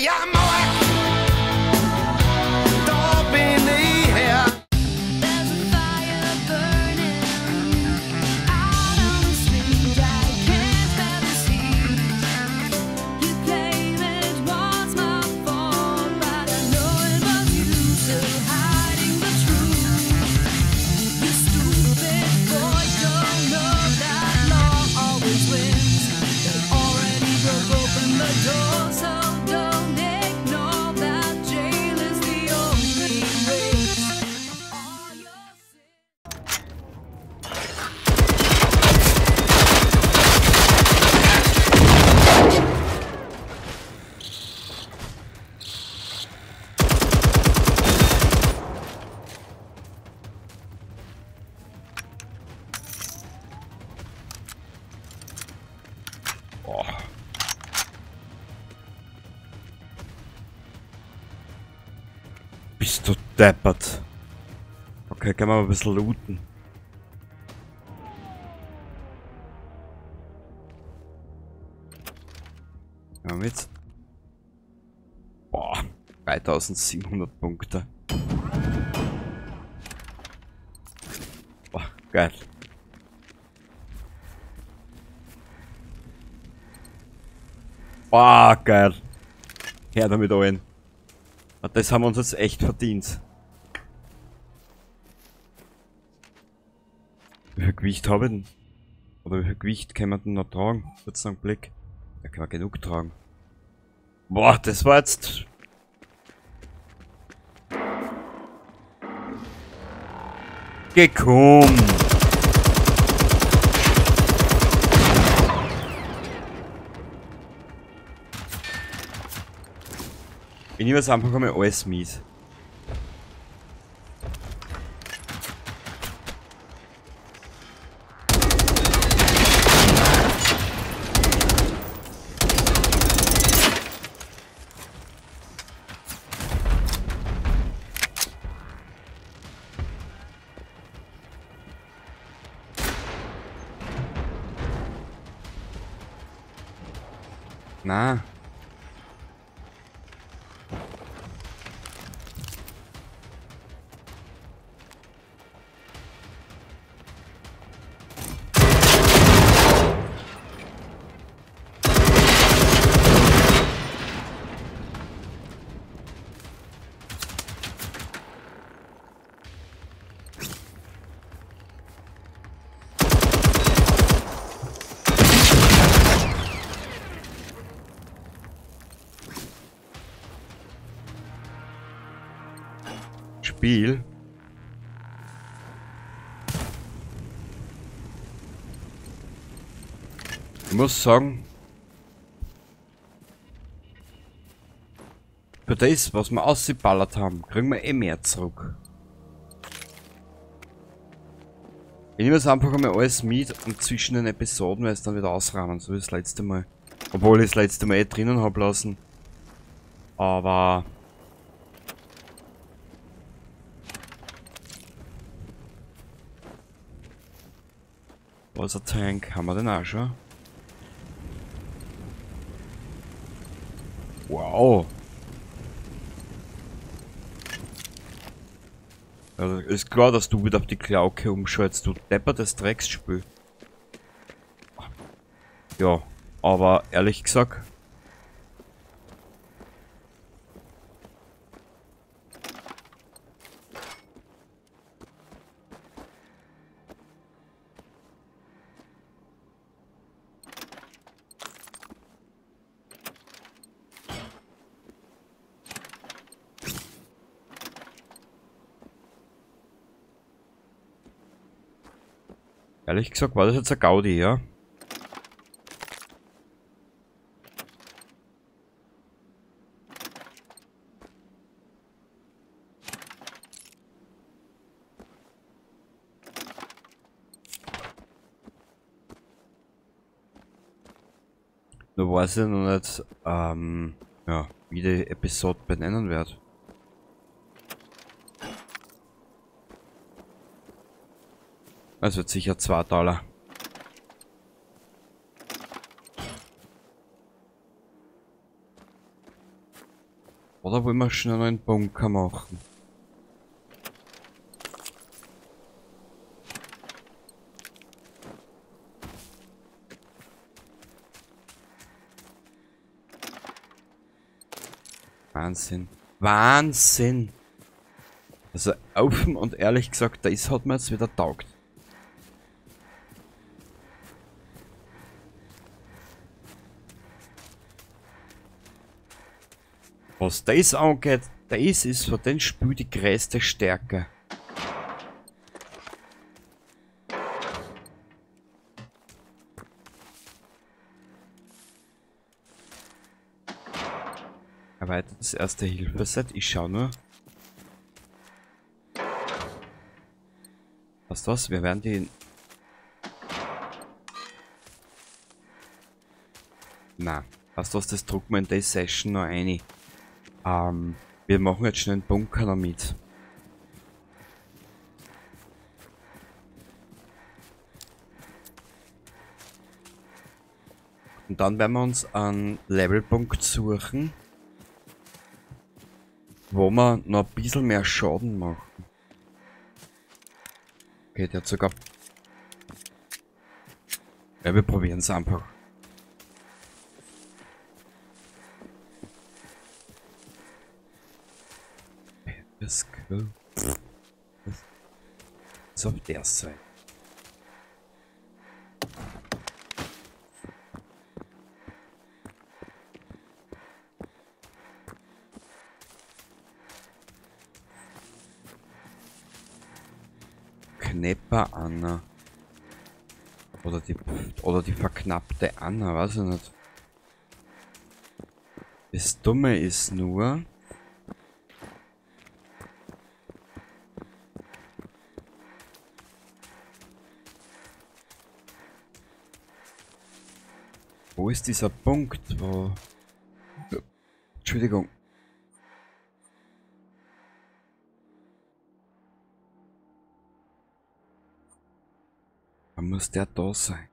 Steiermark, da bin ich her. There's a fire burning out on the street. I can't bear this heat. You claim it was my fault, but I know it was you still hiding the truth. You stupid boy, don't know that law always wins. They already broke open the door, so don't ignore that jail is the only race. All your sins. Boah. Bist du deppert. Okay, können wir mal ein bisschen looten. Ja, mit. Boah, 3700 Punkte. Boah, geil. Boah, geil. Her damit allen. Das haben wir uns jetzt echt verdient. Wie viel Gewicht habe ich denn? Oder wie viel Gewicht kann man denn noch tragen? Kurz einen Blick. Da kann man genug tragen. Boah, das war jetzt... Gekommen! Ich nehme jetzt einfach einmal alles mit. Na. Spiel. Ich muss sagen, für das, was wir ausgeballert haben, kriegen wir eh mehr zurück. Ich nehme jetzt einfach einmal alles mit und zwischen den Episoden werde ich es dann wieder ausrahmen, so wie das letzte Mal. Obwohl ich das letzte Mal eh drinnen hab lassen. Aber... Wassertank haben wir den auch schon. Wow. Also ist klar, dass du wieder auf die Klauke umschaltest, du deppertes Drecksspiel. Ja, aber ehrlich gesagt... Ehrlich gesagt war das jetzt ein Gaudi, ja? Nur weiß ich noch nicht, ja, wie die Episode benennen wird. Das wird sicher 2 Dollar. Oder wollen wir schnell noch einen Bunker machen? Wahnsinn. Wahnsinn! Also offen und ehrlich gesagt, das hat mir jetzt wieder taugt. Was das angeht, das ist für den Spiel die größte Stärke. Erweitertes Erste-Hilfe-Set. Ich schau nur. Was das? Wir werden die... Na, was das? Das drucken wir in der Session noch rein. Wir machen jetzt schnell einen Bunker damit. Und dann werden wir uns einen Levelpunkt suchen, wo wir noch ein bisschen mehr Schaden machen. Okay, der hat sogar... Ja, wir probieren es einfach. Das ist auf der Seite. Knäpper Anna. Oder die verknappte Anna, weiß ich nicht. Das Dumme ist nur... Wo ist dieser Punkt, wo... Entschuldigung. Da muss der da sein.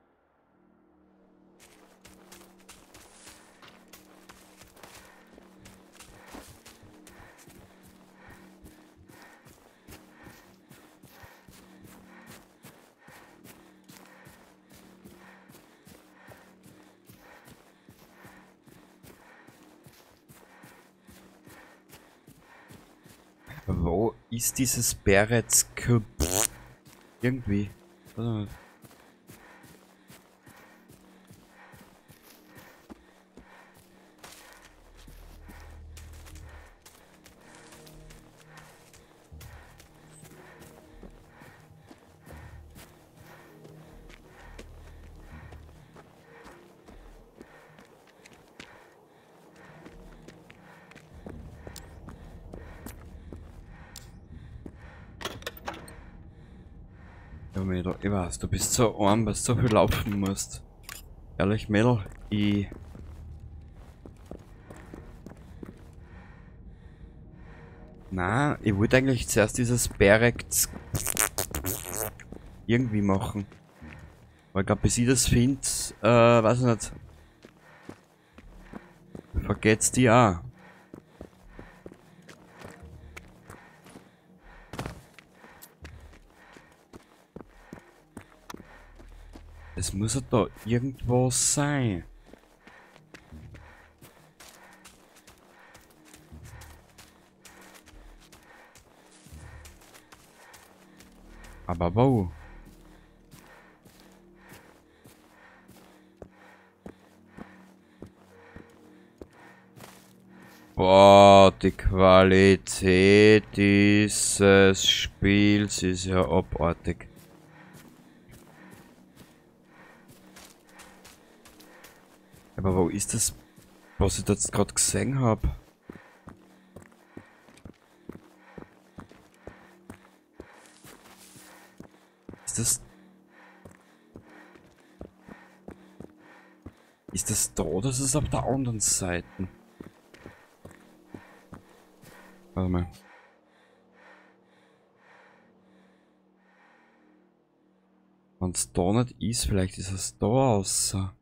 Wo ist dieses Beretz? Irgendwie. Mädel, ich weiß, du bist so arm, weil du so viel laufen musst. Ehrlich, Mädel, ich... Na, ich wollte eigentlich zuerst dieses Beretz irgendwie machen. Weil ich glaube, bis ich das finde, weiß ich nicht. Vergeht's die auch. Es muss ja da irgendwo sein. Aber wo? Boah, die Qualität dieses Spiels ist ja abartig. Aber wo ist das, was ich da jetzt gerade gesehen habe? Ist das... Ist das da oder ist es auf der anderen Seite? Warte mal. Wenn es da nicht ist, vielleicht ist es da außer.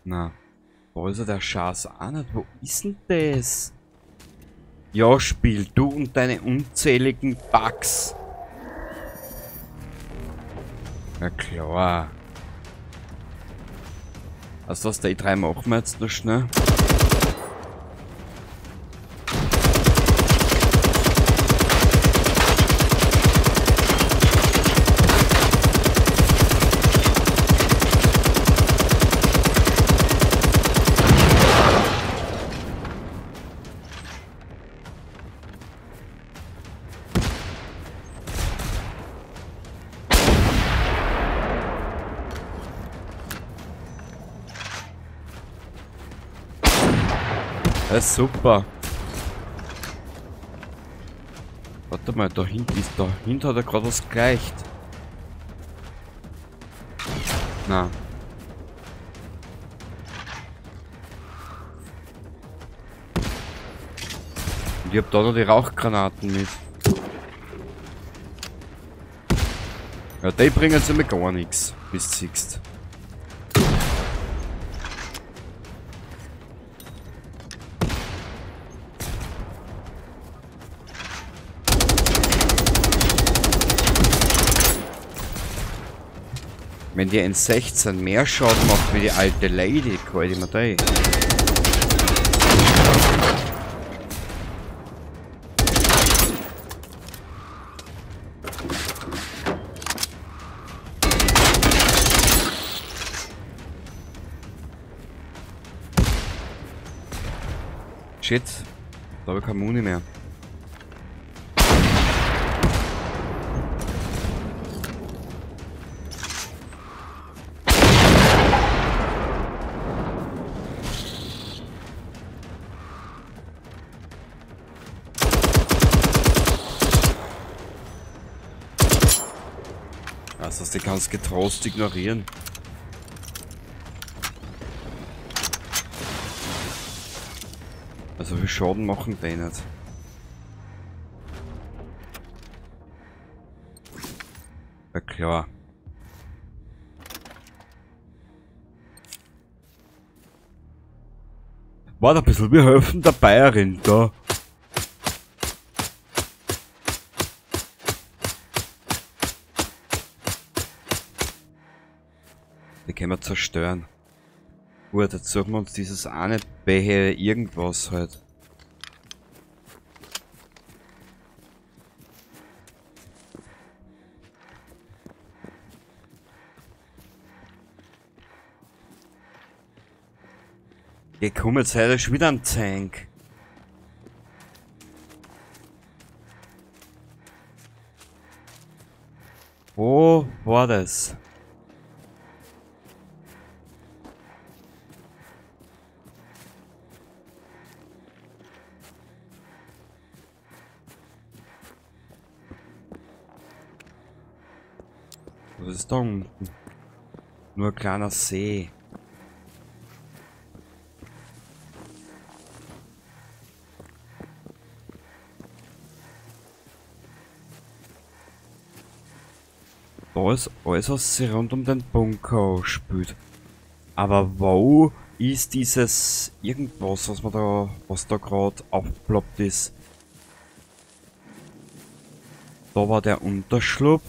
Na, wo ist er der Schatz auch nicht? Wo ist denn das? Ja, Spiel, du und deine unzähligen Bugs. Na klar. Also das die 3 machen wir jetzt noch schnell. Das ist super. Warte mal, da hinten ist, da hinten hat er gerade was gleicht. Na. Und ich hab da noch die Rauchgranaten mit. Ja, die bringen jetzt immer gar nichts, bis du siehst. Wenn die N16 mehr Schaden macht wie die alte Lady, kann ich mir da eh. Shit, da habe ich keine Muni mehr. Also, die kannst getrost ignorieren. Also viel Schaden machen die nicht. Ja klar. Warte ein bisschen, wir helfen der Bayerin da. Die können wir zerstören. Gut, jetzt suchen wir uns dieses eine Bähe irgendwas halt. Ja, komm, jetzt seid ihr schon wieder ein Tank. Wo war das? Was ist da unten? Nur ein kleiner See. Da ist alles, was sich rund um den Bunker spielt. Aber wo ist dieses irgendwas, was man da, was da gerade aufgeploppt ist? Da war der Unterschlupf.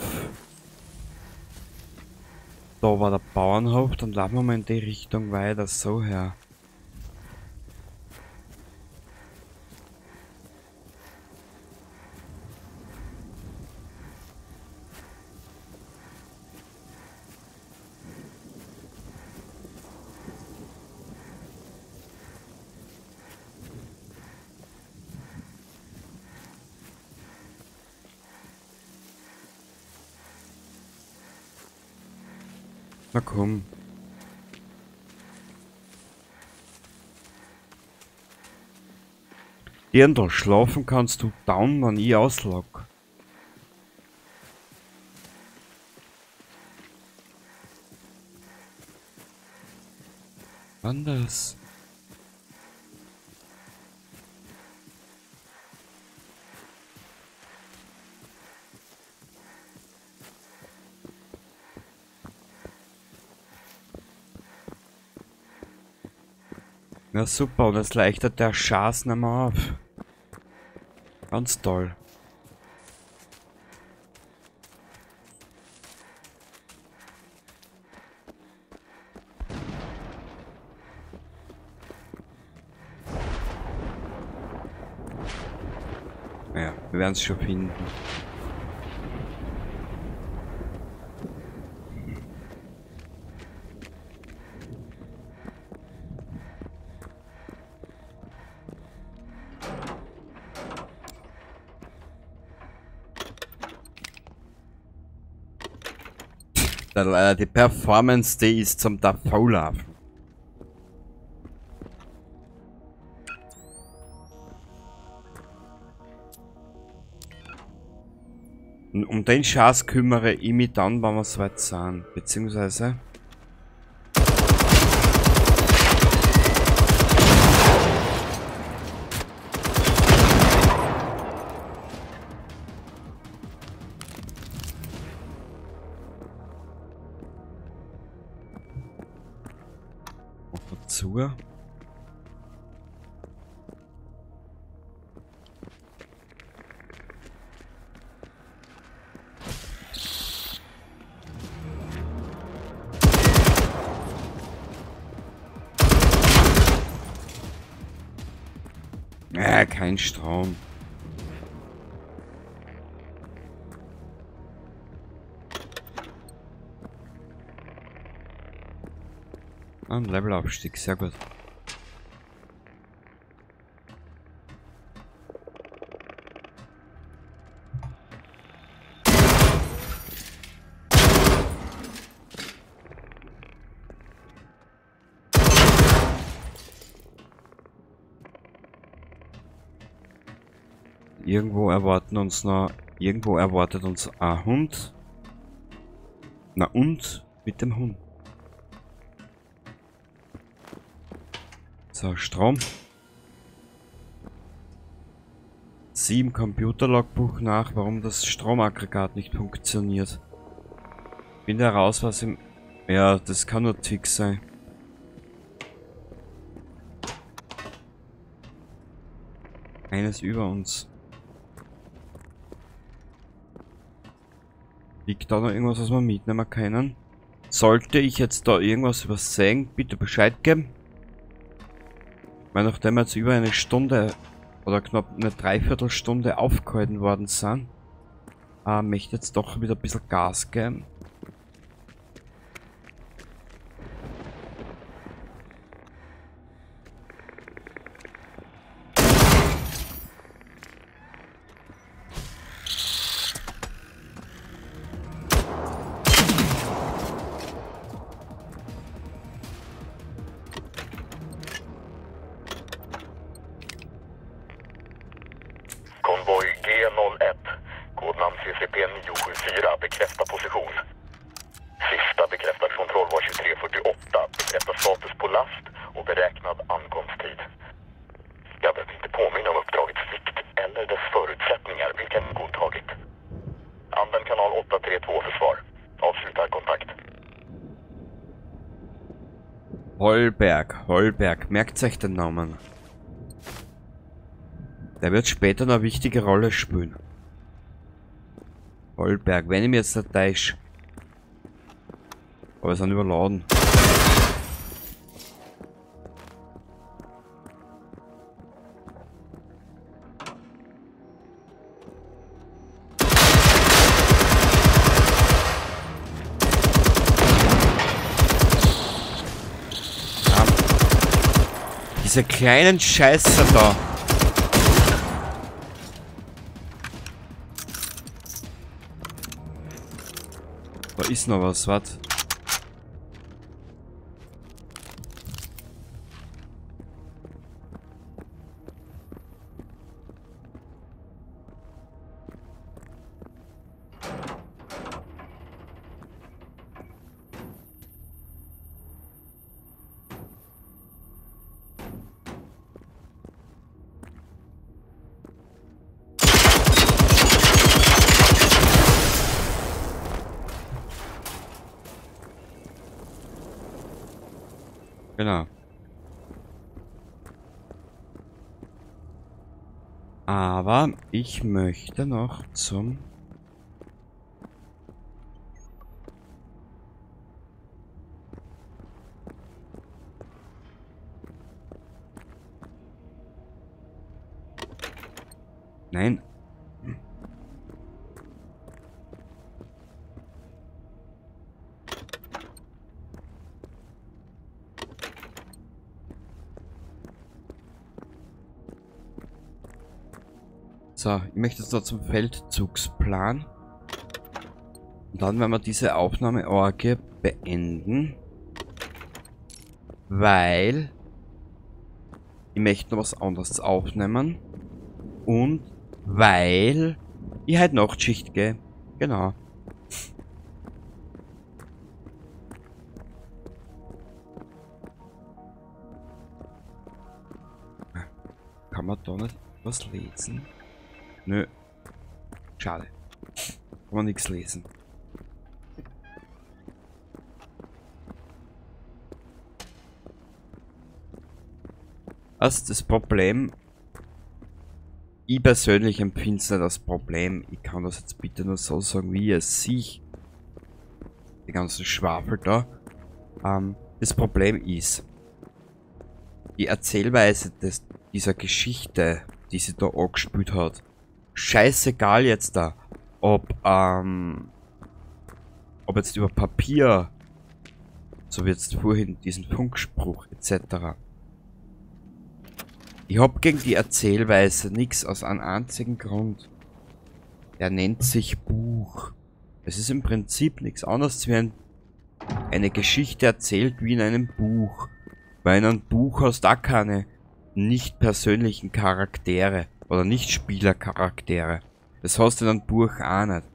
Da war der Bauernhof, dann laufen wir mal in die Richtung weiter, so her. Na komm. Dirndl, schlafen kannst du down, wenn ich auslog. Wann das? Na super, und jetzt leichtert der Schaß nicht mehr auf. Ganz toll. Naja, wir werden es schon finden. Die Performance, die ist zum Davonlaufen. Und um den Schatz kümmere ich mich dann, wenn wir soweit sind. Beziehungsweise... Zu. Kein Strom. Ein Levelaufstieg, sehr gut. Irgendwo erwarten uns noch, irgendwo erwartet uns ein Hund. Na und mit dem Hund. So, Strom. 7 Computerlogbuch nach, warum das Stromaggregat nicht funktioniert. Bin da raus, was im... Ja, das kann nur Tick sein. Eines über uns. Liegt da noch irgendwas, was wir mitnehmen können? Sollte ich jetzt da irgendwas übersehen, bitte Bescheid geben. Weil nachdem wir jetzt über eine Stunde oder knapp eine Dreiviertelstunde aufgehalten worden sind, möchte ich jetzt doch wieder ein bisschen Gas geben. Konvoj G01, kodnamn CCP-974, bekräfta position. Sista bekräftad kontroll var 23.48, bekräfta status på last och beräknad ankomsttid. Jag behöver inte påminna om uppdragets vikt eller dess förutsättningar, vilka ni godtagit. Använd kanal 832 för svar. Avslutar kontakt. Holberg, Holberg, merkt euch den Namen. Der wird später noch eine wichtige Rolle spielen. Holberg, wenn ich mir jetzt nicht täusche. Aber wir sind überladen. Ah. Diese kleinen Scheiße da. Da ist noch was, warte. Genau. Aber ich möchte noch zum... Nein. So, ich möchte jetzt noch zum Feldzugsplan. Und dann werden wir diese Aufnahmeorgie beenden. Weil ich möchte noch was anderes aufnehmen. Und weil ich heute Nachtschicht gehe. Genau. Kann man da nicht was lesen? Nö. Schade. Kann man nichts lesen. Also das Problem... Ich persönlich empfinde es nicht als Problem. Ich kann das jetzt bitte nur so sagen, wie ich es sehe. Die ganzen Schwafel da. Das Problem ist, die Erzählweise dieser Geschichte, die sie da angespielt hat, scheißegal jetzt da, ob jetzt über Papier, so wie jetzt vorhin diesen Funkspruch etc. Ich hab gegen die Erzählweise nichts aus einem einzigen Grund. Der nennt sich Buch. Es ist im Prinzip nichts anderes, wie eine Geschichte erzählt wie in einem Buch. Weil in einem Buch hast du auch keine nicht persönlichen Charaktere oder nicht Spielercharaktere. Das hast du in einem Buch auch nicht.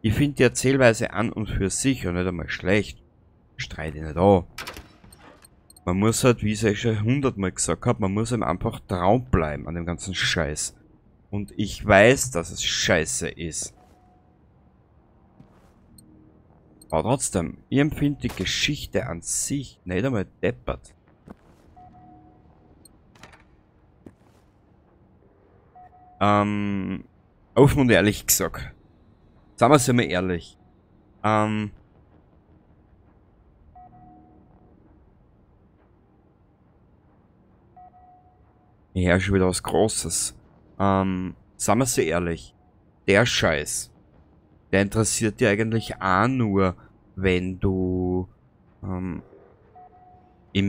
Ich finde die Erzählweise an und für sich ja nicht einmal schlecht. Streite ich nicht an. Man muss halt, wie ich es schon 100-mal gesagt habe, man muss eben einfach dran bleiben an dem ganzen Scheiß. Und ich weiß, dass es scheiße ist. Aber trotzdem, ich empfinde die Geschichte an sich nicht einmal deppert. Offen und ehrlich gesagt. Sagen wir es mal ehrlich. Ja, schon wieder was Großes. Sagen wir es ehrlich. Der Scheiß, der interessiert dich eigentlich auch nur, wenn du im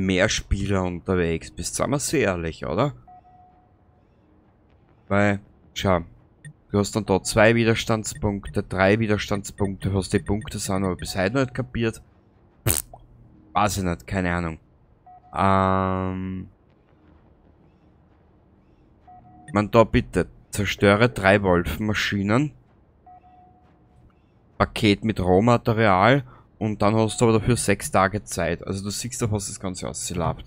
Mehrspieler unterwegs bist. Sagen wir es ehrlich, oder? Weil, schau, du hast dann da 2 Widerstandspunkte, 3 Widerstandspunkte, was die Punkte sind, aber bis heute noch nicht kapiert. Pff, weiß ich nicht, keine Ahnung. Man da bitte, zerstöre 3 Wolfenmaschinen, Paket mit Rohmaterial und dann hast du aber dafür 6 Tage Zeit. Also du siehst doch, was das Ganze auslauft.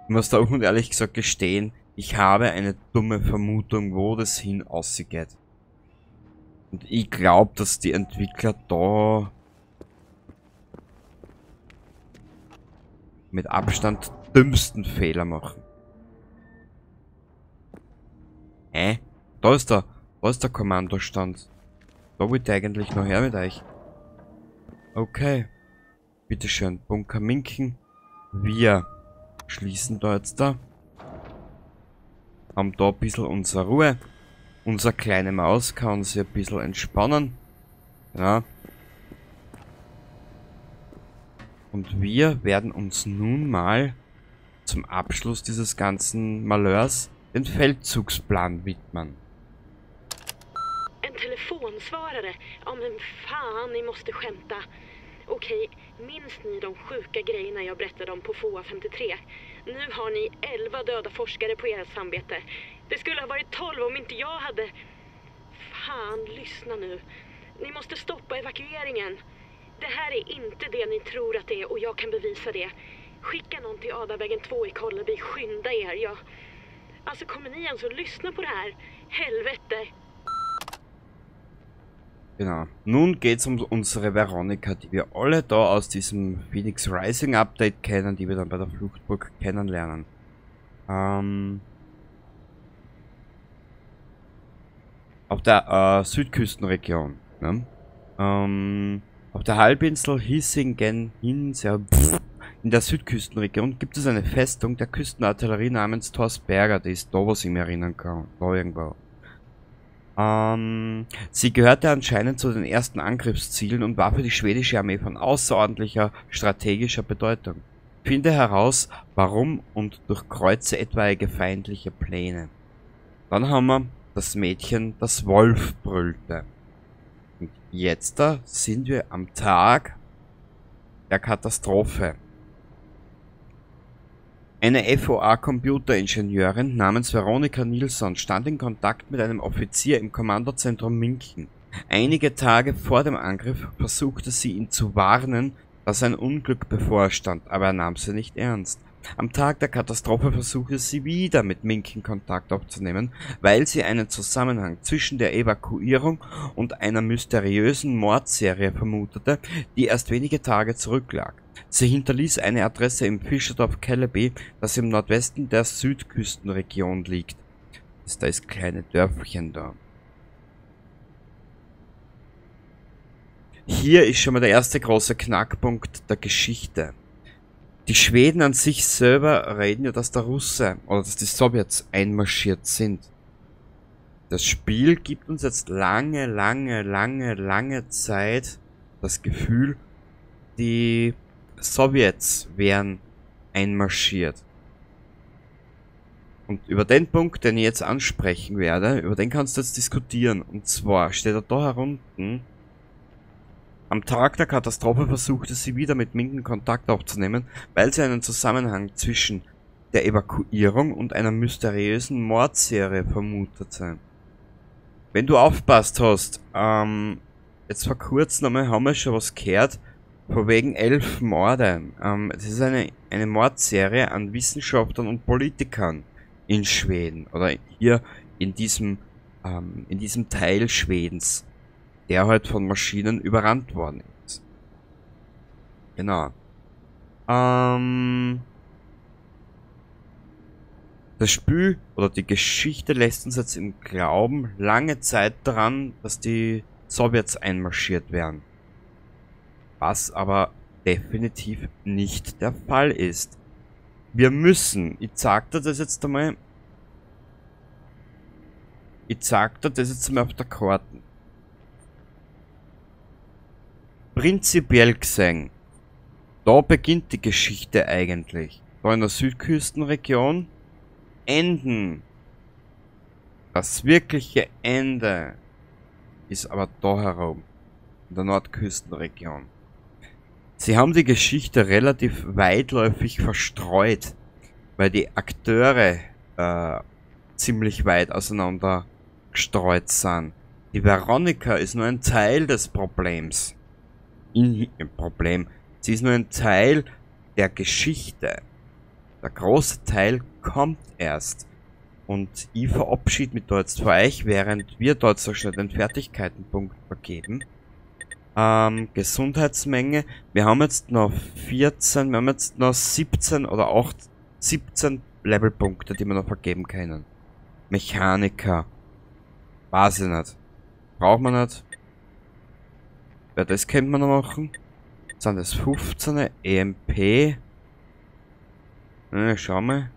Ich muss da auch und ehrlich gesagt gestehen, ich habe eine dumme Vermutung, wo das hin ausgeht. Und ich glaub, dass die Entwickler da mit Abstand dümmsten Fehler machen. Hä? Da ist der Kommandostand. Da wollte ich eigentlich noch her mit euch. Okay. Bitteschön, Bunker Minken. Wir schließen da jetzt da. Haben da ein bisschen unsere Ruhe. Unsere kleine Maus kann sich ein bisschen entspannen. Ja. Und wir werden uns nun mal zum Abschluss dieses ganzen Malheurs den Feldzugsplan widmen. En telefonsvarare. Ja, men fan, ni måste skämta. Okej, minns ni de sjuka grejerna jag berättade om på FOA 53? Nu har ni 11 döda forskare på era samvete. Det skulle ha varit 12 om inte jag hade... Fan, lyssna nu. Ni måste stoppa evakueringen. Det här är inte det ni tror att det är och jag kan bevisa det. Skicka någon till Adavägen 2 i Kolleby. Skynda er, jag... Alltså kommer ni ens att lyssna på det här? Helvete! Genau. Nun geht's um unsere Veronica, die wir alle da aus diesem Phoenix Rising Update kennen, die wir dann bei der Fluchtburg kennenlernen. Auf der Südküstenregion. Ne? Auf der Halbinsel Hisingen in der Südküstenregion gibt es eine Festung der Küstenartillerie namens Torsberga, die ist da, was ich mir erinnern kann. Da irgendwo. Sie gehörte anscheinend zu den ersten Angriffszielen und war für die schwedische Armee von außerordentlicher strategischer Bedeutung. Finde heraus, warum und durchkreuze etwaige feindliche Pläne. Dann haben wir das Mädchen, das Wolf brüllte. Und jetzt da sind wir am Tag der Katastrophe. Eine FOA-Computeringenieurin namens Veronika Nilsson stand in Kontakt mit einem Offizier im Kommandozentrum Minken. Einige Tage vor dem Angriff versuchte sie, ihn zu warnen, dass ein Unglück bevorstand, aber er nahm sie nicht ernst. Am Tag der Katastrophe versuchte sie wieder mit Minken Kontakt aufzunehmen, weil sie einen Zusammenhang zwischen der Evakuierung und einer mysteriösen Mordserie vermutete, die erst wenige Tage zurücklag. Sie hinterließ eine Adresse im Fischerdorf Källeby, das im Nordwesten der Südküstenregion liegt. Das ist das kleine Dörfchen da. Hier ist schon mal der erste große Knackpunkt der Geschichte. Die Schweden an sich selber reden ja, dass der Russe oder dass die Sowjets einmarschiert sind. Das Spiel gibt uns jetzt lange, lange, lange, lange Zeit das Gefühl, die Sowjets wären einmarschiert. Und über den Punkt, den ich jetzt ansprechen werde, über den kannst du jetzt diskutieren. Und zwar steht er da herunten. Am Tag der Katastrophe versuchte sie wieder mit Minken Kontakt aufzunehmen, weil sie einen Zusammenhang zwischen der Evakuierung und einer mysteriösen Mordserie vermutete. Wenn du aufpasst hast, jetzt vor kurzem einmal haben wir schon was gehört, von wegen 11 Morde. Es ist eine Mordserie an Wissenschaftlern und Politikern in Schweden oder hier in diesem Teil Schwedens, der halt von Maschinen überrannt worden ist. Genau. Das Spiel oder die Geschichte lässt uns jetzt im Glauben lange Zeit daran, dass die Sowjets einmarschiert werden. Was aber definitiv nicht der Fall ist. Wir müssen, ich sag dir das jetzt einmal, auf der Karte. Prinzipiell gesehen, da beginnt die Geschichte eigentlich. Da in der Südküstenregion enden. Das wirkliche Ende ist aber da herum, in der Nordküstenregion. Sie haben die Geschichte relativ weitläufig verstreut, weil die Akteure ziemlich weit auseinander gestreut sind. Die Veronika ist nur ein Teil des Problems. Sie ist nur ein Teil der Geschichte. Der große Teil kommt erst. Und ich verabschiede mich da jetzt für euch, während wir dort so schnell den Fertigkeitenpunkt vergeben. Gesundheitsmenge. Wir haben jetzt noch 14, wir haben jetzt noch 17 oder 8, 17 Levelpunkte, die wir noch vergeben können. Mechaniker. Weiß ich nicht. Braucht man nicht. Ja, das könnte man noch machen. Jetzt sind das 15 EMP. Schau mal.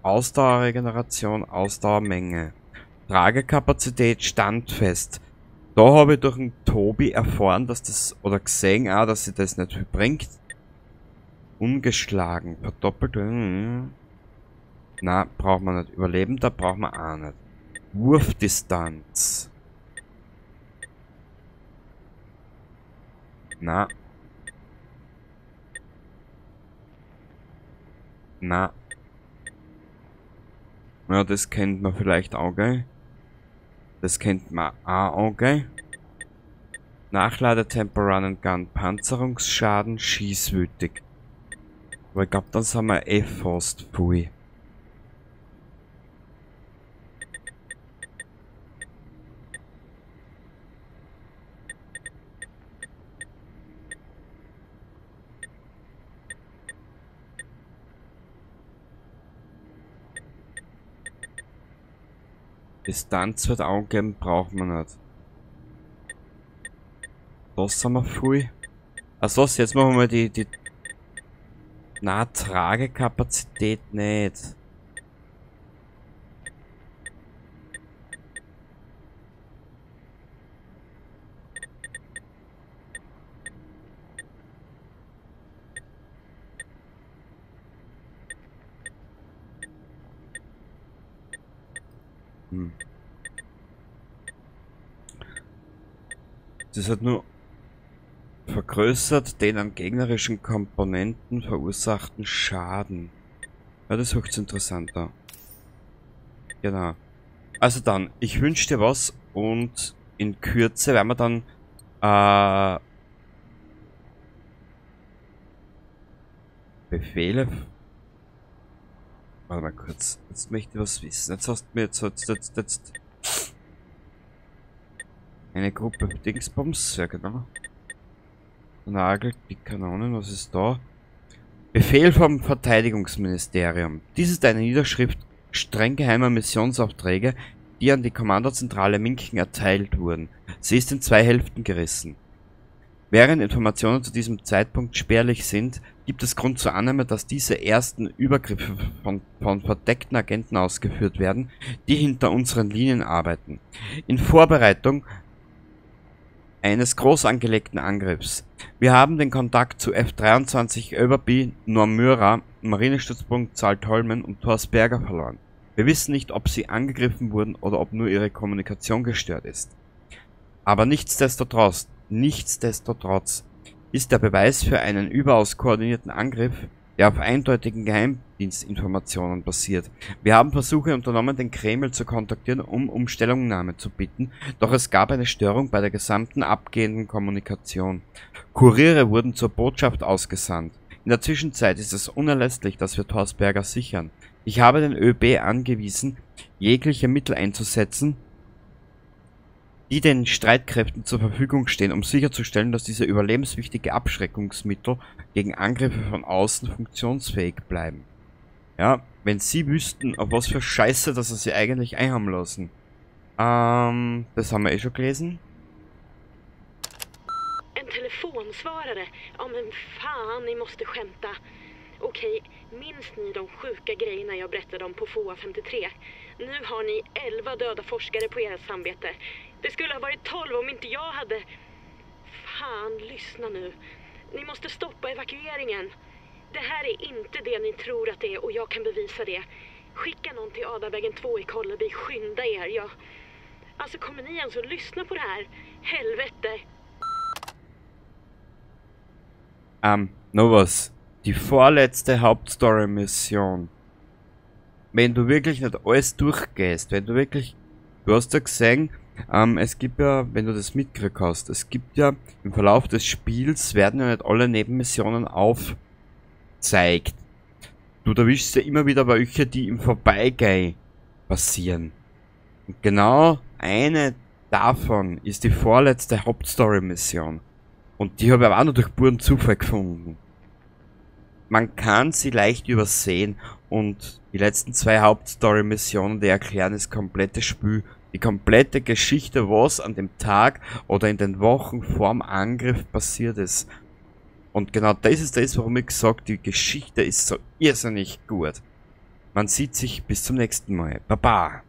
Ausdauerregeneration, Ausdauermenge. Tragekapazität standfest. Da habe ich durch den Tobi erfahren, dass das, oder gesehen auch, dass sie das nicht viel bringt. Ungeschlagen, verdoppelt. Na, braucht man nicht. Überleben, da braucht man auch nicht. Wurfdistanz. Na. Na. Ja, das kennt man vielleicht auch, gell? Das kennt man auch, gell? Nachladetempo, Run and Gun, Panzerungsschaden, schießwütig. Aber ich glaube, dann sind wir eh fast voll. Distanz wird angegeben, braucht man nicht. Das haben wir viel. Also was, jetzt machen wir mal die na, Tragekapazität nicht. Das hat nur vergrößert den an gegnerischen Komponenten verursachten Schaden. Ja, das ist höchst interessanter. Genau. Also dann, ich wünsche dir was und in Kürze werden wir dann Befehle. Warte mal kurz. Jetzt möchte ich was wissen. Jetzt hast du mir jetzt eine Gruppe Dingsbums, ja genau. Nagelt die Kanonen, was ist da? Befehl vom Verteidigungsministerium. Dies ist eine Niederschrift streng geheimer Missionsaufträge, die an die Kommandozentrale Minken erteilt wurden. Sie ist in zwei Hälften gerissen. Während Informationen zu diesem Zeitpunkt spärlich sind, gibt es Grund zur Annahme, dass diese ersten Übergriffe von verdeckten Agenten ausgeführt werden, die hinter unseren Linien arbeiten. In Vorbereitung eines groß angelegten Angriffs. Wir haben den Kontakt zu F-23 Överby, Normyra, Marinestützpunkt Saltholmen und Torsberga verloren. Wir wissen nicht, ob sie angegriffen wurden oder ob nur ihre Kommunikation gestört ist. Aber nichtsdestotrotz ist der Beweis für einen überaus koordinierten Angriff, der auf eindeutigen Geheimdienstinformationen basiert. Wir haben Versuche unternommen, den Kreml zu kontaktieren, um Stellungnahme zu bitten, doch es gab eine Störung bei der gesamten abgehenden Kommunikation. Kuriere wurden zur Botschaft ausgesandt. In der Zwischenzeit ist es unerlässlich, dass wir Torsberga sichern. Ich habe den ÖB angewiesen, jegliche Mittel einzusetzen, die den Streitkräften zur Verfügung stehen, um sicherzustellen, dass diese überlebenswichtige Abschreckungsmittel gegen Angriffe von außen funktionsfähig bleiben. Ja, wenn sie wüssten, auf was für Scheiße, dass sie sie eigentlich einhaben lassen. Das haben wir eh schon gelesen. En telefonsvarare. Ja, men fan, ni måste skämta. Okej, minns ni de sjuka grejerna jag berättade om på FOA 53? Nu har ni 11 döda forskare på era samvete. Det skulle ha varit 12 om inte jag hade... Fan, lyssna nu. Ni måste stoppa evakueringen. Det här är inte det ni tror att det är och jag kan bevisa det. Skicka någon till Adavägen 2 i Kolleby. Skynda er. Jag... Alltså, kommer ni ens att lyssna på det här? Helvete! Noch was. Die vorletzte Hauptstory-Mission. Wenn du wirklich nicht alles durchgehst, wenn du wirklich... Du hast ja gesehen, es gibt ja, wenn du das mitgekriegt hast, es gibt ja im Verlauf des Spiels werden ja nicht alle Nebenmissionen aufgezeigt. Du erwischst ja immer wieder welche, die im Vorbeigehen passieren. Und genau eine davon ist die vorletzte Hauptstory-Mission. Und die habe ich aber auch nur durch puren Zufall gefunden. Man kann sie leicht übersehen und die letzten zwei Hauptstory-Missionen, die erklären das komplette Spiel, die komplette Geschichte, was an dem Tag oder in den Wochen vorm Angriff passiert ist. Und genau das ist das, warum ich gesagt, die Geschichte ist so irrsinnig gut. Man sieht sich bis zum nächsten Mal. Baba!